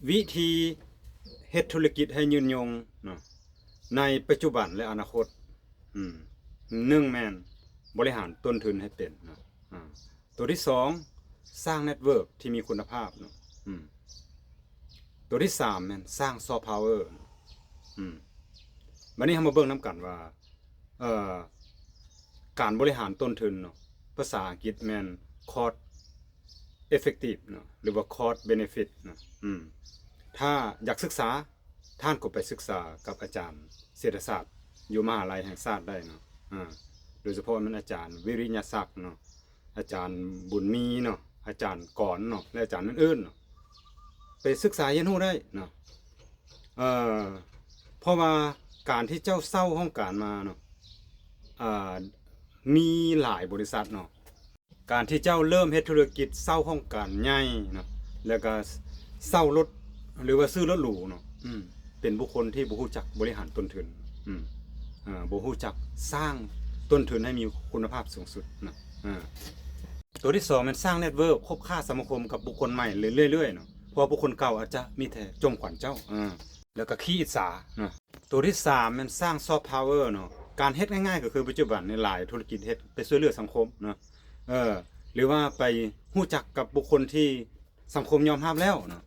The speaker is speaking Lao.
ວິທີເຮັດທຸລະກິດໃຫ້ຍືນຍົງເນາະ ໃນປັດຈຸບັນ ແລະ ອະນາຄົດ. ອືມ ໜຶ່ງແມ່ນບໍລິຫານຕົ້ນທຶນໃຫ້ເປັນເນາະ. ອາ ຕົວທີສອງ ສ້າງເນັດເວີກທີ່ມີຄຸນນະພາບເນາະ. ອືມ ຕົວທີສາມແມ່ນສ້າງຊອບພາວເວີ. ອືມ ບັດນີ້ເຮົາມາເບິ່ງນຳກັນວ່າ ເອີ ການບໍລິຫານຕົ້ນທຶນເນາະ ພາສາອັງກິດແມ່ນ cost effective ເນາະ ຫຼືວ່າ cost benefit ເນາະ. ອືມ ຖ້າຢາກສຶກສາ ທ່ານກໍໄປສຶກສາກັບອາຈານເສດຖະສາດຢູ່ມະຫາໄລແຫ່ງຊາດໄດ້ເນາະ. ອາ ໂດຍສະເພາະແມ່ນອາຈານວິລິຍະສັກເນາະ, ອາຈານບຸນມີເນາະ, ອາຈານກອນເນາະ ແລະ ອາຈານອື່ນໆເນາະ, ໄປສຶກສາຮຽນຮູ້ໄດ້ເນາະ. ເອີ ເພາະວ່າການທີ່ເຈົ້າເຊົ່າຫ້ອງການມາເນາະ ອາ ມີຫຼາຍບໍລິສັດເນາະ, ການທີ່ເຈົ້າເລີ່ມເຮັດທຸລະກິດເຊົ່າຫ້ອງການໃຫຍ່ເນາະ ແລ້ວກໍເຊົ່າລົດ ຫຼືວ່າຊື້ລົດຫຼູເນາະ ອືມ ເປັນບຸກຄົນທີ່ບໍ່ຮູ້ຈັກບໍລິຫານຕົ້ນທຶນ ອືມ ເອີ ບໍ່ຮູ້ຈັກສ້າງຕົ້ນທຶນໃຫ້ມີຄຸນນະພາບສູງສຸດເນາະ. ເອີ ຕົວທີສອງແມ່ນສ້າງເນັດເວີກຄົບຄ້າສະມາຄົມກັບບຸກຄົນໃໝ່ເລື້ອຍໆເນາະ ເພາະວ່າບຸກຄົນເກົ່າອາດຈະມີແຕ່ຈົ່ມຂວັນເຈົ້າ ເອີ ແລ້ວກໍຂີ້ອິດສາເນາະ. ຕົວທີສາມແມ່ນສ້າງຊອບພາວເວີເນາະ, ການເຮັດງ່າຍໆກໍຄືປັດຈຸບັນນີ້ຫຼາຍທຸລະກິດເຮັດໄປຊ່ວຍເຫຼືອສັງຄົມເນາະ ເອີ ຫຼືວ່າໄປຮູ້ຈັກກັບບຸກຄົນທີ່ສັງຄົມຍອມຮັບແລ້ວເນາະ.